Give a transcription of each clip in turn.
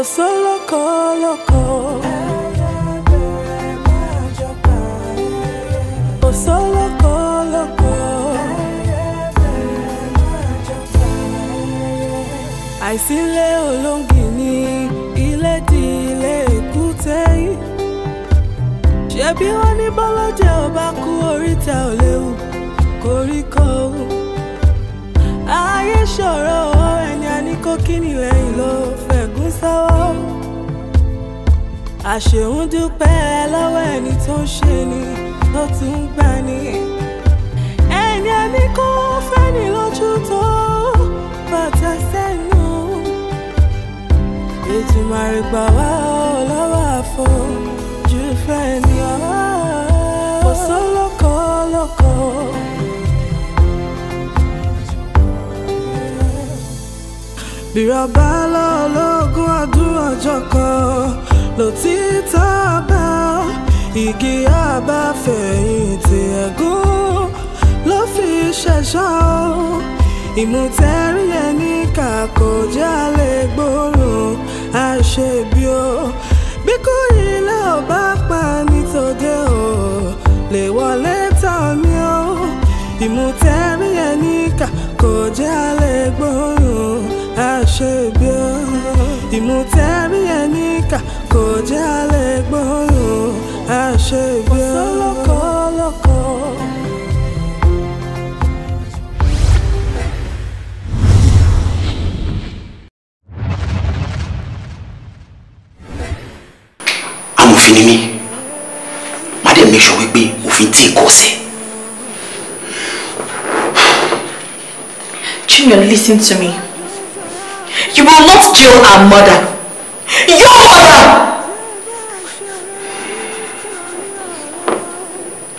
Sólókò lóko. Kò sólókò lóko. Àìsílẹ̀ olóńgì ní ilé di ilé èkúté yìí. Ṣebí wọ́n ní bọ́lọ́jẹ́ ò bá kú oríta ò léwu koríko. Ayé ṣòro ẹni a ní kó kíni lẹ́yìn ló fẹ̀gún sọ́wọ́. Àṣehùn dúpẹ́ lọ́wọ́ ẹni tó ń ṣe ni tó tún ń gbà ní. Ẹni a ní kó fẹ́ni lójú tó bàtà sẹ́nu. Ètùmàrè gbà wá lọ́wọ́ àfojú fẹ́ni ọ́. Kò sólókò lóko. Bírọ̀bá lọ́lọ́gún ọdún ọjọ́ kan lòtítọ́ bá igi àbáfẹ̀yìntì ẹ̀gún ló fi ṣẹ̀ṣọ́. Ìmùtẹ́rí ẹni kà kò jálè gbóòórùn àṣebí o. Bí kò ilé ò bá pa nítòde o lè wọlé tán mi o. Ìmùtẹ́rí ẹni kà kò jálè gbóòórùn àṣebí o. Ìmùtẹ́rí ẹni kà kò jálè gbóòórùn àṣebí o. Kò sólókò lóko. Amòfin ni mí, má dẹ̀ make sure wípé òfin tí ì kọsẹ̀. Junior, listen to me. You will not jail our mother. Your mother!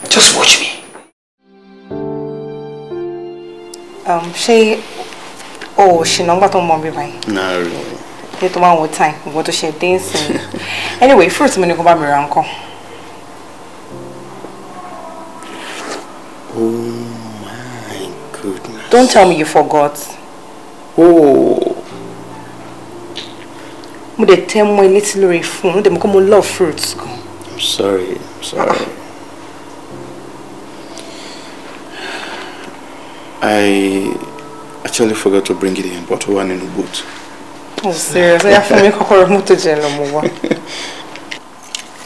Just watch me. Ṣé o ṣì nọ́ngbà tó ń mọ mi báyìí? No, really. Ní tó máa ń wo time, ìwọ tó ṣe dancing. Anyway, fruit mi ni kò bá mi ra nǹkan. Oh my goodness. Don't tell me you forgot. Oh. Mo dẹ̀ tẹ́ mọ́ ilé tí lórí fún un, mo dẹ̀ mọ̀ kó mo love fruits gan. I'm sorry, I'm sorry. I actually forgot to bring it in, but one in the boot. Oh, serious? I have to make a mọ́tò jẹ lọ mo wá.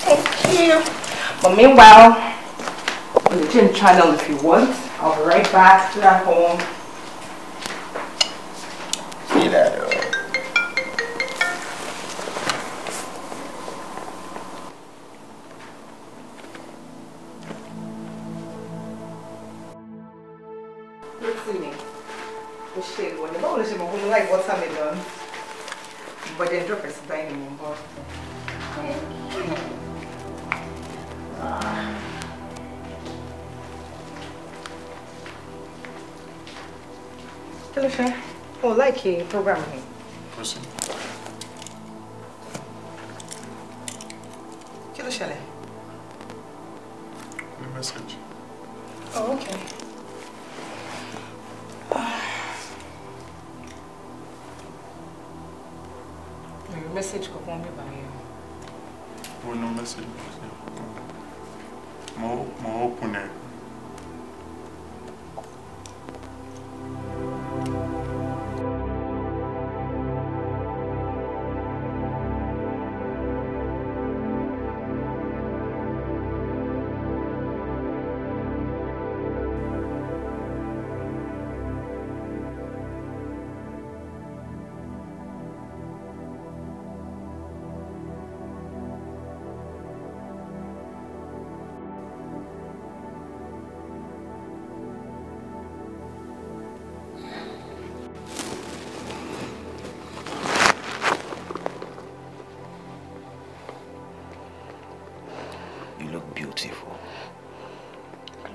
Thank you. But meanwhile, on the gym channel if you want. I'll be right back to that home. See that? Like watermelon, but then drop it dining room. Kí ló ṣe? Oh, like a program here. Person. Kí ló ṣẹlẹ̀? A message. Oh, okay. Message kankan bí báyìí. Oh, no message. Mo open it.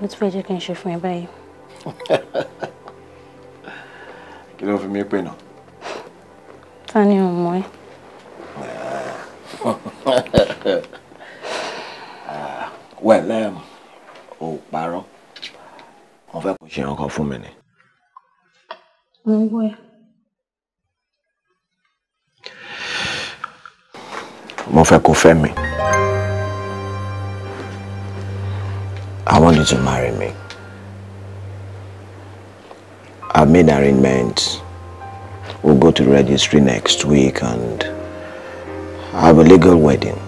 Ló tún fẹ́ jẹ́ kí n ṣe fún ẹ báyìí. Kí ló fi mí pè náà? Ta ni ò mọ̀ ẹ́? Well, ò parọ́. Mo fẹ́ kó ṣe nǹkan fún mi ni. Mo ń gbọ́ ẹ. Mo fẹ́ kó fẹ́ mi. I want you to marry me. I've made arrangements. We'll go to the registry next week and have a legal wedding.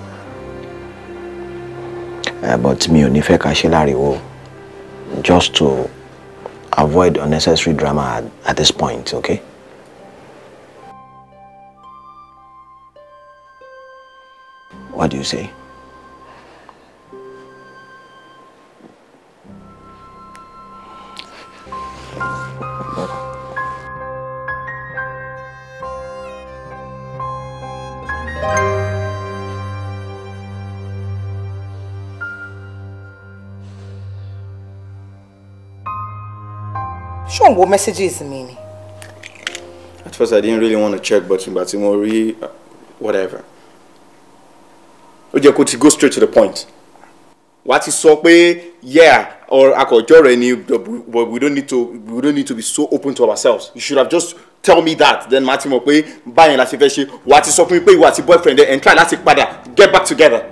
But mi ò ní fẹ́ ká ṣe láriwo, just to avoid unnecessary drama at this point, okay? What do you say? Ṣé òun wo messages mi ni? At first I didn't really want to check, but ìgbà tí mo rí whatever. Ó jẹ́ kó ti go straight to the point. Wàá ti sọ pé yeah or akọ̀jọ́ rẹ̀ ni, but we don't need to be so open to ourselves. You should have just tell me that, then màá ti mọ̀ pé báyẹn la ṣe fẹ́ ṣe. Wàá ti sọ fún mi pé ìwọ àti boyfriend ẹ̀ and try láti padà get back together.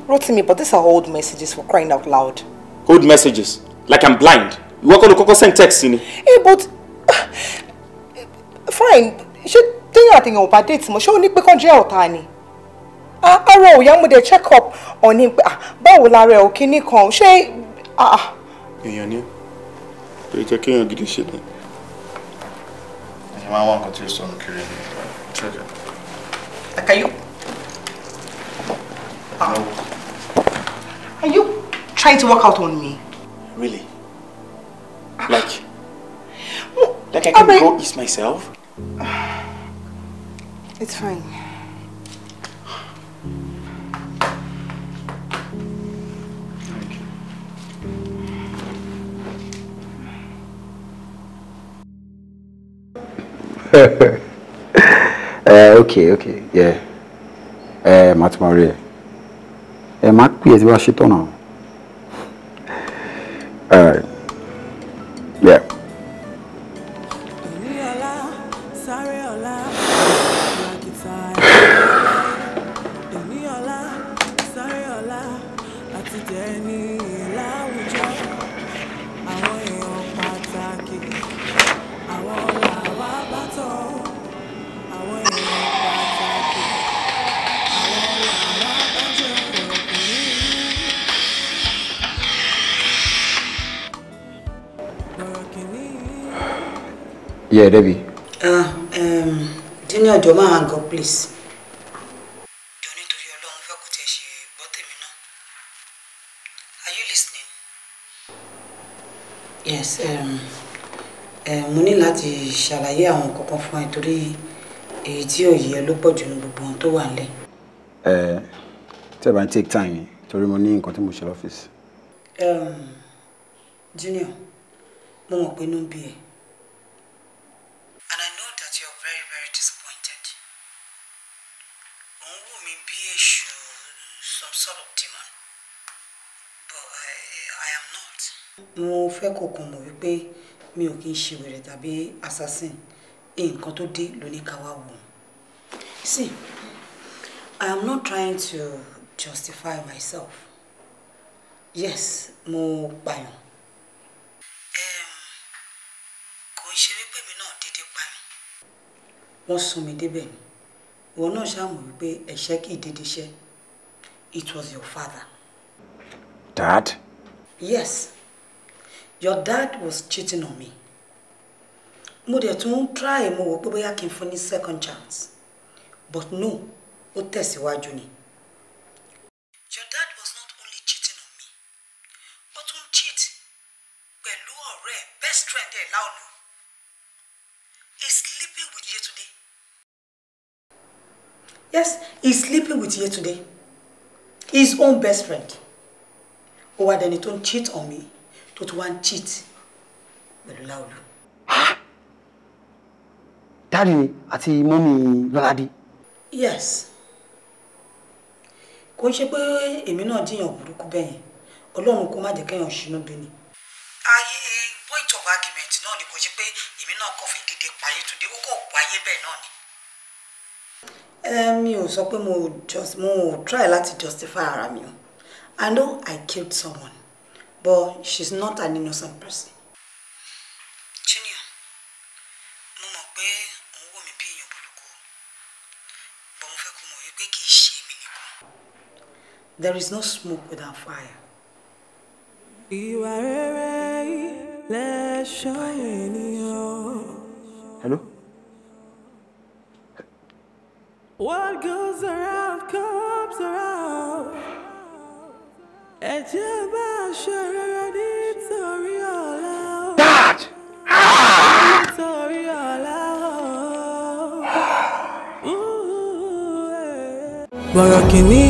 Rotimi, but these are old messages, for crying out loud. Old messages? Like I'm blind. Ìwọ kọ́ ló kọ́kọ́ send text ni. Hey, but fine, ṣé téèyàn àtẹ̀yàn ò bá date mọ́, ṣé o ní pé kán jẹ́ ọ̀tá ni? Ara ò yá, mo dẹ̀ check up on him pé báwo lára ẹ̀ ò kíní kan, ṣé. Èèyàn ni ó jẹ́ kéèyàn gidi ṣe ni. Èèyàn máa ń wá nǹkan tí ó sọnù kiri ni. Check it. Like, are you trying to work out on me? Really? Like I can go east myself? It's fine. Thank you. Okay, yeah. Màá tún máa rí ẹ. Ẹ máa pè é tí wàá ṣetán náà. All right. Yeah. Yeah, Debbie. Junior, jọ̀ọ́ má hang up, please. Jọ̀ọ́ nítorí Ọlọ́run fẹ́ kó tiẹ̀ ṣe gbọ́ tèmi náà. Are you listening? Yes, mo ní láti ṣàlàyé àwọn kankan fún ẹ torí èyí tí ò yẹ ló pọ̀ jù ní gbogbo ohun tó wà nílẹ̀. Tẹ́ ẹ bá ń take time torí mo ní nǹkan tí mo ṣe lọ́fíìsì. Junior, mo mọ̀ pé inú ń bí ẹ. Mo fẹ́ kó kàn mọ̀ wípé mi ò kí ń ṣe wèrè tàbí assassin, nǹkan tó dé ló ní ká wá wò. See, I am not trying to justify myself. Yes, mo pààyàn. Kò ń ṣe wípé mi náà dédé pààyàn. Wọ́n sún mi débẹ̀ ni. Ìwọ náà ṣáà mọ̀ wípé ẹ̀ṣẹ̀ kì í dédé ṣẹ́. It was your father. Dad? Yes. Your dad was cheating on me. Mo dẹ̀ tún try, mo wò pé bóyá kí n fún ní second chance. But no, ó tẹ̀síwájú ni. Your dad was not only cheating on me, ó tún cheat pẹ̀lú ọ̀rẹ́ best friend ẹ̀ Láolú. He's sleeping with Yetunde. Yes, he's sleeping with Yetunde. His own best friend. Ó wá dẹni tó ń cheat on me, tó tún wá ń cheat pẹ̀lú Láolú. Daddy àti mọ́mí Lọ́ládé. Yes. Kò ń ṣe pé èmi náà jiyàn burúkú bẹ́ẹ̀ yẹn. Ọlọ́run kó má jẹ́ kéèyàn ṣínú bí ni. Ayé point of argument náà ni, kò ṣe pé èmi náà kàn fẹ́ dédé pa Yétúndé, ó kàn wáyé bẹ́ẹ̀ náà ni. Mi ò sọ pé mo just mo try láti justify ara mi o. I know I killed someone, but she's not an innocent person. Junior, mo mọ̀ pé òun wò mí bí èèyàn burúkú, but mo fẹ́ kó mọ̀ wípé kì í ṣe èmi nìkan. There is no smoke without fire. Ìwà rere lẹ̀ṣọ́ ènìyàn. Hello? What goes around comes around. Ẹ jẹ́ bá ṣe rere nítorí ọ̀la. Dad! Nítorí ọ̀la. Bọ̀rọ̀ kìíní.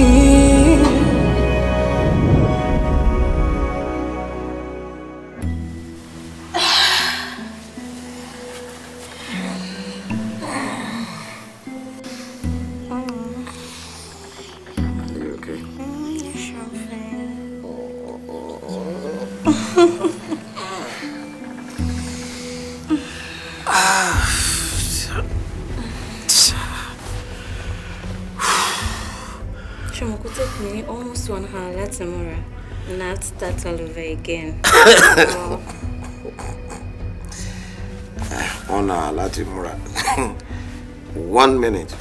Took me almost 1 hour láti múra, and I have to start all over again. 1 hour láti múra, 1 minute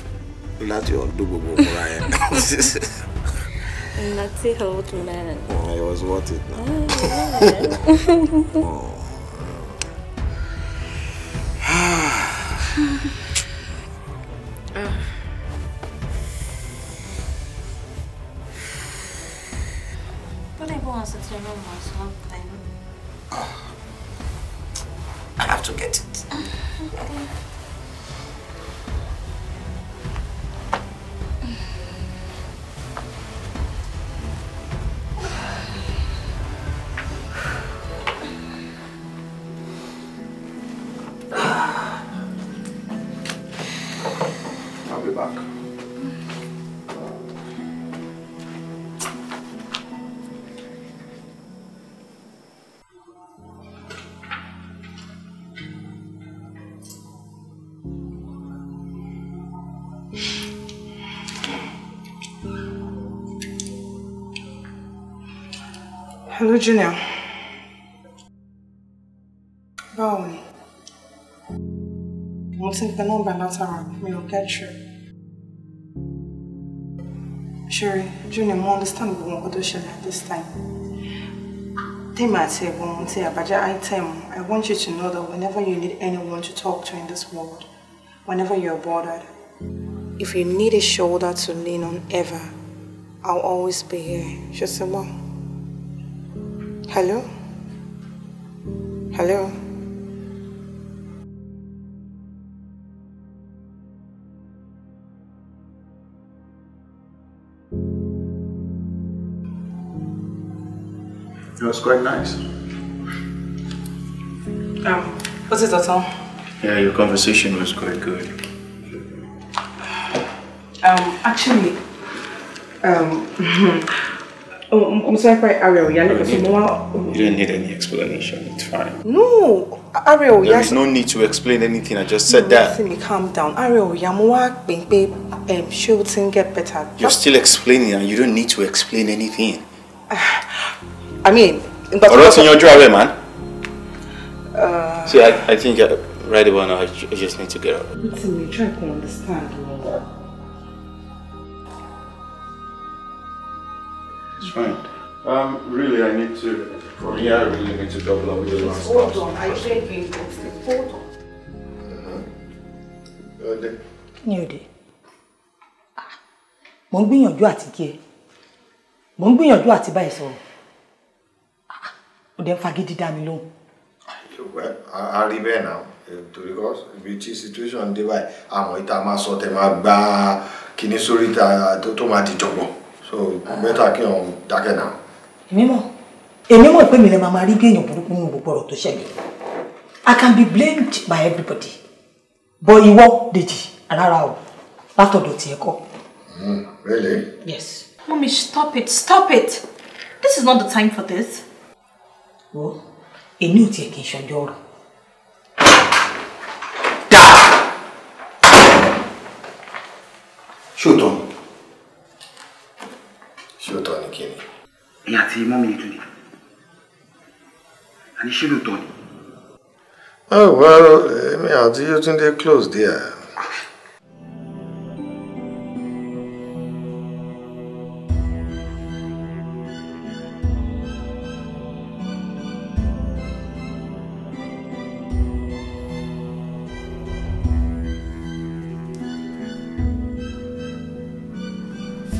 láti ọdún gbogbo múra yẹn. Naughty old man. It was worth it now. Oh, yeah. Wants it to room or something. I have to get it. Okay. I'll be back. Hello, Junior. Báwo ni? Mo ti ń pe nọ́mbà látara mi ò get you. Ṣeré, Junior, mo understand gbogbo nǹkan tó ṣẹlẹ̀ at this time. Tèmi àti ẹ̀gbọ́n ti àbájá item, I want you to know that whenever you need anyone to talk to in this world, whenever you're bothered, if you need a shoulder to lean on ever, I'll always be here. Ṣé Hello? Hello? It was quite nice. What's it, Otto? Yeah, your conversation was quite good. Actually, I'm sorry, Ariel. You don't need any explanation. It's fine. No, Ariel. There is no need to explain anything. I just said that. Listen, calm down, Ariel. She'll get better. You're still explaining, and you don't need to explain anything. I mean, but in your driveway, man. See, I think right about now, I just need to get out. Listen, you try to understand. It's fine. Really, I need to. For me, I really need to double up with the last. Hold on, I beg you. Hold on. Ní òde, mo ń gbìyànjú àti kí ẹ, mo ń gbìyànjú àti bá ẹ sọ̀rọ̀. Ó dẹ̀ ń fagídí dá mi lóhùn. Well, a rí bẹ́ẹ̀ náà, because ibi tí situation dé báyìí, àmọ́ ìta máa sọ tẹ máa gbá kinní sórí tó máa di jọ̀gbọ̀n. So better kí òun dákẹ́ náà. Èmi mọ̀ pé mi lè máa rí bí èèyàn burúkú nínú gbogbo ọ̀rọ̀ tó ṣẹlẹ̀. I can be blamed by everybody. But ìwọ, Dèjì, rárá o, látọ̀dọ̀ tiẹ̀ kọ́. Really? Yes. Mommy, stop it, stop it. This is not the time for this. Wo, èmi ò tiẹ̀ kì í ṣọjọ́ ọ̀rọ̀. Ṣé òótọ́ ni? Ṣé òótọ́ ni kí ni? Ẹ̀yin àti mọ́mí Yétúndé. Àní ṣé lóòótọ́ ni? Oh well, èmi àti Yétúndé close there.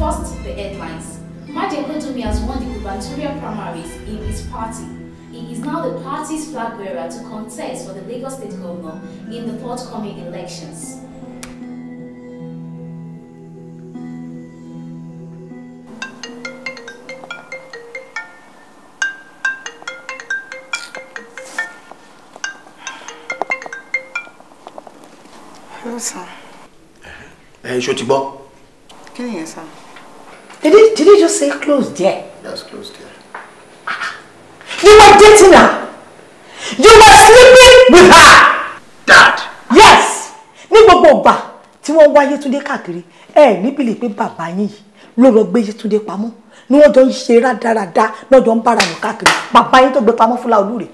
First, the headlines. Majekodunmi has won the gubernatorial primaries in his party. He is now the party's flag bearer to contest for the Lagos State Governor in the forthcoming elections. Hello, sir. Ẹ ṣó ti gbọ́? Kí ni yẹn, sir? Did he just say close there? Yes, close there. You were dating her. You were sleeping with her. Dad. Yes. Ní gbogbo ìgbà tí wọ́n wá Yétúndé káàkiri, ẹ ní bìlì pé bàbá yín yìí ló lọ gbé Yétúndé pamọ́. Ni wọ́n jọ ń ṣe rádaràda lọ́jọ́ ń bára wọn káàkiri. Bàbá yín tó gbé pamọ́ fún Láolú rè.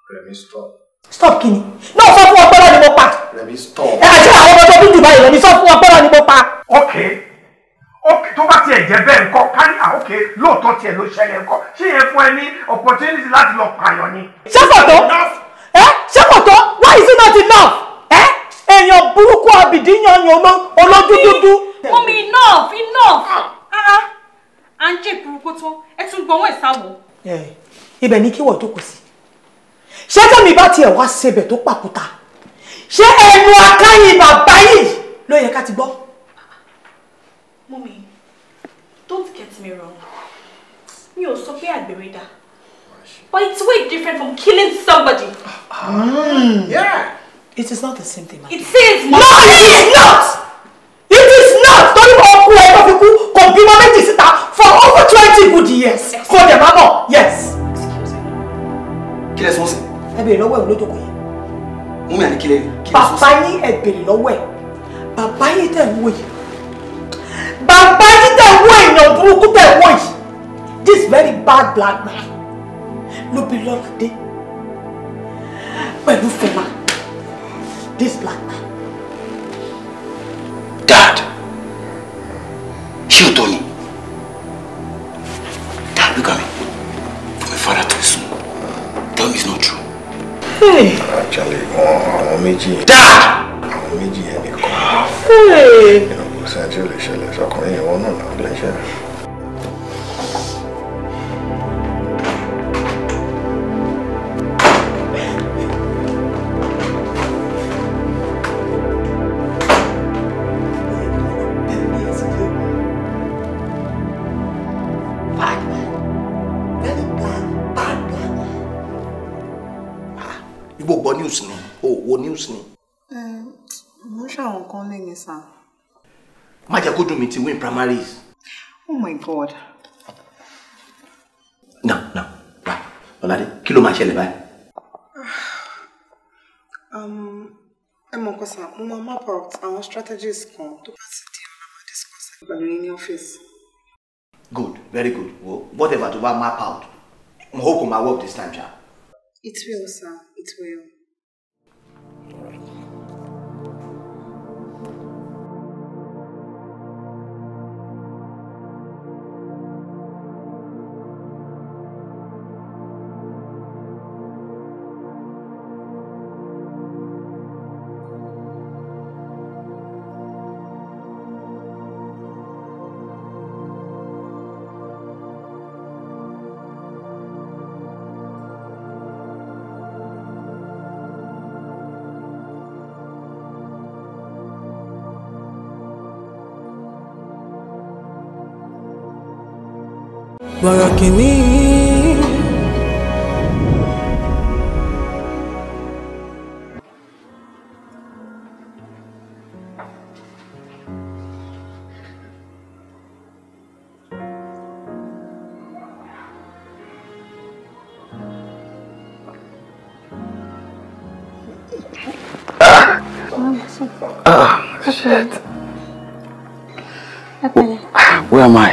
Rẹ̀mí stop. Stop kí ni? Náà sọ fún ọpọlọ ni mo pa. Rẹ̀mí stop. Ẹ àti àwọn ọmọ tó bí jù báyìí lọ ní sọ fún ọpọlọ ni mo pa. Okay. Okay, tó bá tiẹ̀ jẹ́ bẹ́ẹ̀ ńkọ́ kárí ok lóòótọ́ tiẹ̀ ló ṣẹlẹ̀ ńkọ́ ṣé yẹn fún ẹ ní opportunity láti lọ pààyàn ni. Ṣé kò tó? Ẹ ṣé kò tó? Why is it not enough? Ẹ èèyàn burúkú abìdí yanyan olójú dúdú. Mummy, enough enough. À ń jẹ́ ìkúrúkú tó ẹ tún gbọ́wọ́ ìsáwọ̀. Ibẹ̀ ni kí wọ́n jókòó sí. Ṣé tẹ́mi bá tiẹ̀ wá sebẹ̀ tó pàkúta? Ṣé ẹnu akáyìn bàbá yìí ló yẹ ká ti gbọ́? Mummy, don't get me wrong. Mi ò sọ pé àgbèrè dá. But it's way different from killing somebody. Yeah. It is not the same thing. It is, Mummy. No, it is not. It is not. Torí mo kú ẹ tó fi kú kò bímọ méjì síta for over 20 good years. Kò dẹ̀ má mọ̀. Yes. Kí lẹ sọ sí? Ẹ béèrè lọ́wọ́ ẹ̀ olójókòó yẹn. Mummy àní kí lẹ sọ sí? Bàbá yín ẹ béèrè lọ́wọ́ ẹ̀. Bàbá yín tẹ̀ ń wò yìí. Bàbá yín tẹ̀ ń wò èèyàn burúkú tẹ̀ ń wò yìí. This very bad black man ló bí Lọ́ládé pẹ̀lú Fẹlá. This black man. Dad, ṣé òótọ́ ni? Dad, look at me. I'm a father too soon. Tell me it's not true. Hey. Actually, àwọn méjì yẹn. Dad! Àwọn méjì yẹn nìkan. Kò sẹ́ni tí ó lè ṣẹlẹ̀ sọkùnrin ìwọ náà náà lè ṣẹlẹ̀. Ibo gbọ́ news ni, o wo news ni. Mo ń ṣàwọn kan lé ní sá. Má jẹ́ kó dùn mí ti win primaries. Oh my God. Now, wá, Ọládé, kí ló máa ṣẹlẹ̀ báyìí? Ẹ mọ̀ nǹkan sá, mo máa map out àwọn strategies kan tó bá ti di ọ̀la máa discuss pẹ̀lú yín ní ọ́fíìsì. Good, very good. Well, whatever tó bá map out, mo hope kò máa work this time, ṣá. It will, sir. It will. Bọ̀rọ̀ kìíní. Ah, shit. Where am I?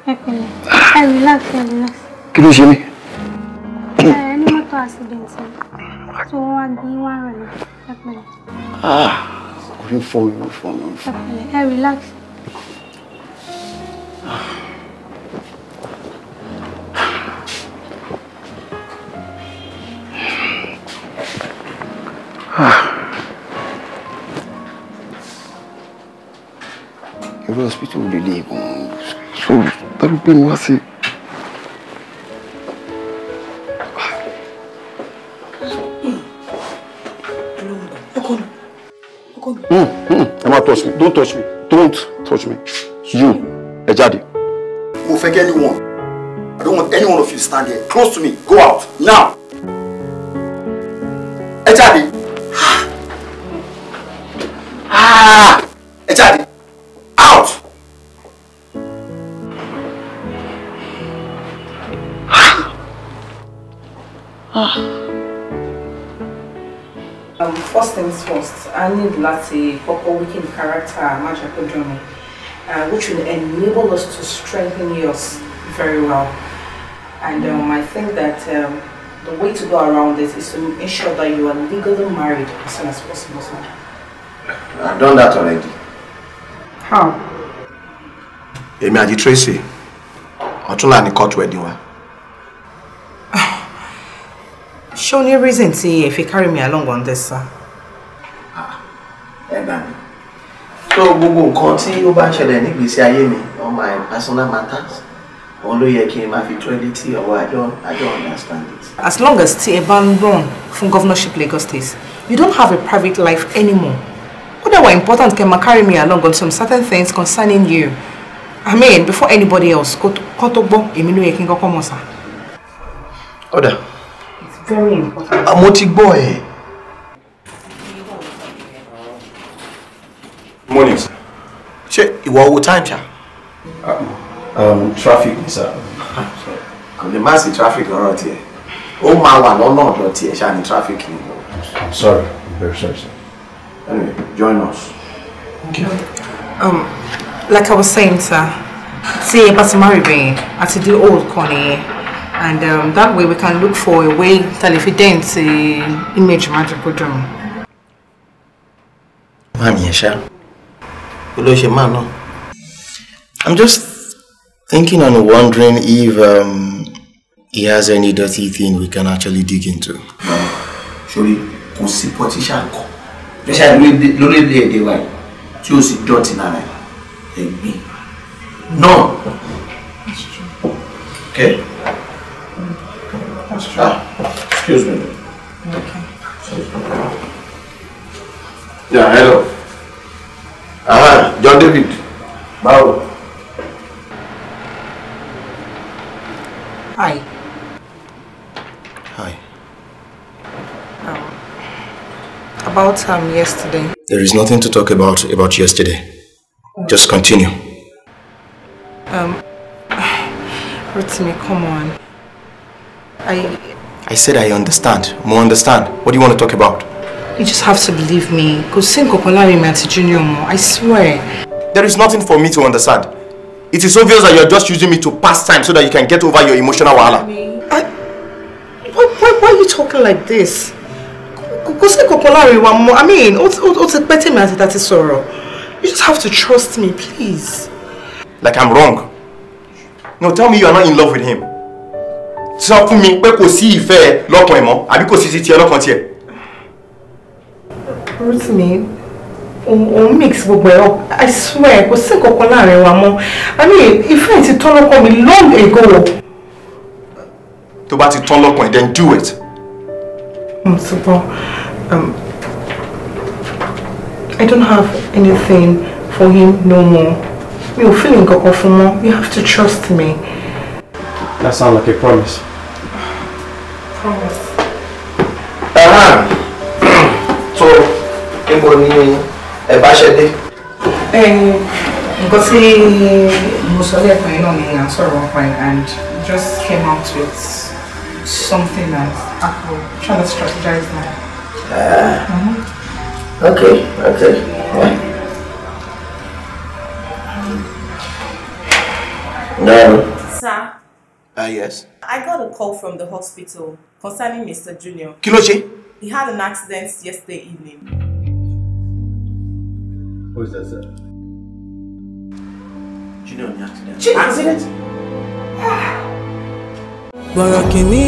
Ẹ pẹ̀lẹ́, ẹ relax, ẹ relax. Kí ló ṣe mí? Ẹ ní mọ́tò accident tó wá gbé wá rẹ̀ lọ. Ẹ pẹ̀lẹ́. Ah, orí ń fọ́ mi, orí ń fọ́ mi. Ẹ pẹ̀lẹ́, ẹ relax. Irú hospital lè lè gan-an so tàbí pé mo wá sí. Ẹ má touch me, don't touch me, don't touch me. You, ẹ jáde. Mo fẹ́ kí anyone, I don't want any one of you stand here close to me, go out now. Ẹ jáde. Ẹ jáde. Out. First things first, I need láti kọ́kọ́ weaken character Majekodunmi, which will enable us to strengthen yours very well. And I think that the way to go around this is to ensure that you are legally married as soon as possible, sir. I've done that already. How? Èmi àti Tracy, ọ̀túnla ni court wedding wa. Ṣé o ní reason tí ẹ fi carry me along on this, sir? Ẹ gbà mí. So gbogbo nǹkan tí ó bá ń ṣẹlẹ̀ nígbèésí ayé mi, all my personal matters, òun ló yẹ kí n máa fi tó ẹ létí ọwọ́. I don't understand it. As long as tí ẹ bá ń run fún governorship Lagos State, you don't have a private life anymore. Ó dẹ̀ wà important kẹ́ máa carry me along on some certain things concerning you. I mean, before anybody else, kó tó gbọ́, èmi ló yẹ kí n kọ́kọ́ mọ̀, sir. Ó dà. It's very important. Mo ti gbọ́ ẹ. Morning, sir. Ṣé ìwọ wo time ṣá? Traffic, sir. Kò lè má sí traffic lọ́rọ̀ tiẹ̀. Ó máa wà lọ́nà ọ̀dọ̀ tiẹ̀ ṣáà ní traffic ni. I'm sorry. I'm very sorry, sir. Anyway, join us. Okay. Like I was saying, sir, tí ẹ bá ti marry bẹ́yẹn, àti di old kan nìyẹn. And that way we can look for a way tá lè fi dent image Majekodunmi. Màmí ẹ̀ ṣá. Kí ló ṣe máa náà? I'm just thinking and wondering if he has any dirty thing we can actually dig into. Sori, kò sí politician kan especially lórílẹ̀-èdè wa yìí tí ó sì dọ̀tí lára ẹ̀ ẹ̀gbin náà. Okay. That's true. Ah, excuse me. Okay. Yeah, hello. Ah, John David. Báwo? Hi. Hi. About yesterday. There is nothing to talk about yesterday. Just continue. Rotimi, come on. I said I understand. More understand. What do you want to talk about? You just have to believe me. Kò sí nǹkan kan láàrin mi àti Junior mọ́. I swear. There is nothing for me to understand. It is obvious that you are just using me to pass time so that you can get over your emotional wahala. Why are you talking like this? Kò sí nǹkan kan láàrin wa mọ́. I mean, ó ti pẹ́ tèmi àti tàti sọ̀rọ̀. You just have to trust me, please. Like I'm wrong. No, tell me you are not in love with him. Sọ fún mi pé kò sí ìfẹ́ lọ́kàn ẹ̀ mọ́, àbí kò sí ti tiẹ̀ lọ́kàn tiẹ̀. Rotimi, òun mix gbogbo ẹ̀ up. I swear, kò sí nǹkan kan láàrin wa mọ́. I mean, ìfẹ́ ti tán lọ́kàn mi long ago. Tó bá ti tán lọ́kàn ẹ̀, then do it. Ṣùgbọ́n, I don't have anything for him no more. Mi ò feel nǹkan kan fún mọ́. You have to trust me. That sounds like a promise. Promise. So, níbo ni ẹ bá ṣe dé? Nǹkan tí mo sọ lẹ́ẹ̀kan yẹn náà ni à ń sọ̀rọ̀ nípa ẹ̀, and just came out with something that I could try to strategize now. Okay. Yeah. No. Sir. Yes. I got a call from the hospital concerning Mr. Junior. Kí ló ṣe? He had an accident yesterday evening. Who is that, sir? Junior ní accident. Junior. Accident? Bọ̀rọ̀kìnní.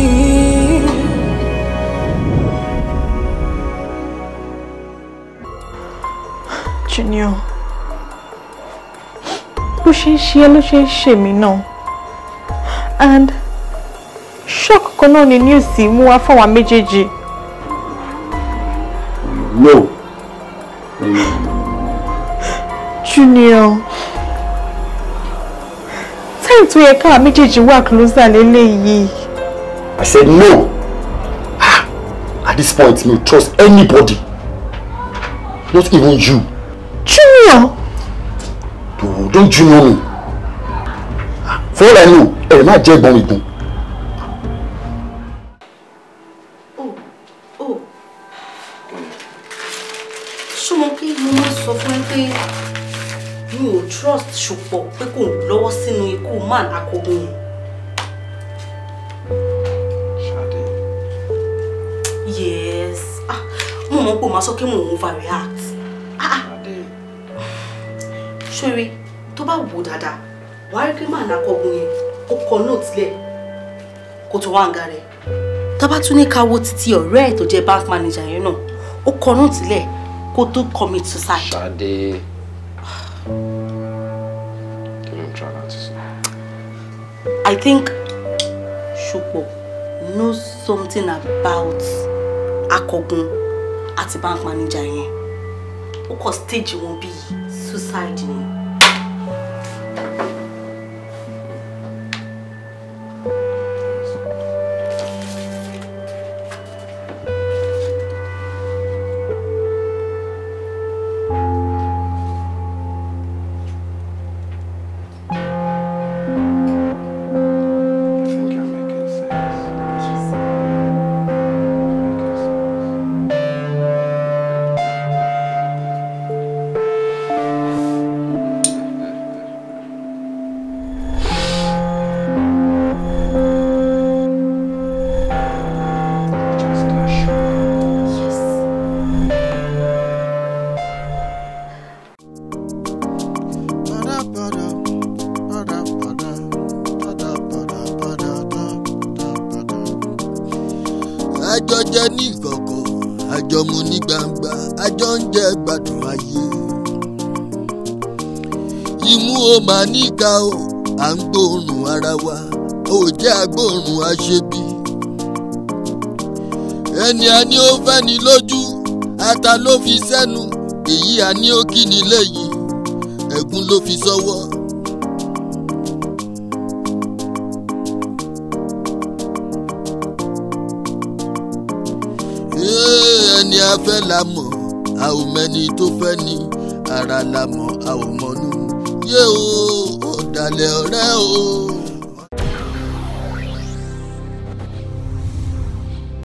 Junior, bó ṣe ń ṣe ẹ́ ló ṣe ń ṣe mí náà, and shock kan náà ni news mú wá fáwa méjèèjì. No. Junior, time tó yẹ káwa méjèèjì wà closer lélẹ́yìí. I said no. At this point, no trust anybody. Not even you. Junior! Don't junior me. For all I know, ẹ má jẹ́ ẹ̀gbọ́n ìgbọ̀n. Oh. Ṣé mo kí mo máa sọ fún ẹ pé mi ò trust Ṣùpọ̀ pé kò lọ́wọ́ sínú ikú man Akogun yẹn. Ṣadé. Yes. Mo mọ̀ pé o máa sọ pé mo ń overreact. Ṣadé. Ṣórí, tó bá wò dáadáa, wàá rí pé man Akogun yẹn ó kọ note lẹ̀ kó tó wá ń ga rẹ̀. Tá bá tún ní ká wo títí ọ̀rẹ́ ẹ̀ tó jẹ́ bank manager yẹn náà, ó kọ note lẹ̀ kó tó commit suicide. Ṣadé. Kí ló ń try láti sọ? I think Ṣùpọ̀ knows something about Akogun àti bank manager yẹn. Ó kọ stage wọn bíi suicide ni. Àjọ jẹ ní ìkọ̀kọ̀, àjọ mu ní gbangba, àjọ ń jẹ gbádùn ayé. Imú o máa níka o, à ń gbóòórùn ara wa, ò jẹ́ agbóòórùn aṣebi. Ẹni a ní ó fẹ́ ni lójú, ata ló fi sẹ́nu, èyí a ní ó kí ni lẹ́yìn, ẹ̀gún ló fi sọ́wọ́. Ẹni a fẹ́ la mọ̀, a ò mẹ́ni tó fẹ́ ni, ara la mọ̀, a ò mọ̀nú. Yé o, ọ̀dàlẹ̀ ọ̀rẹ́ o.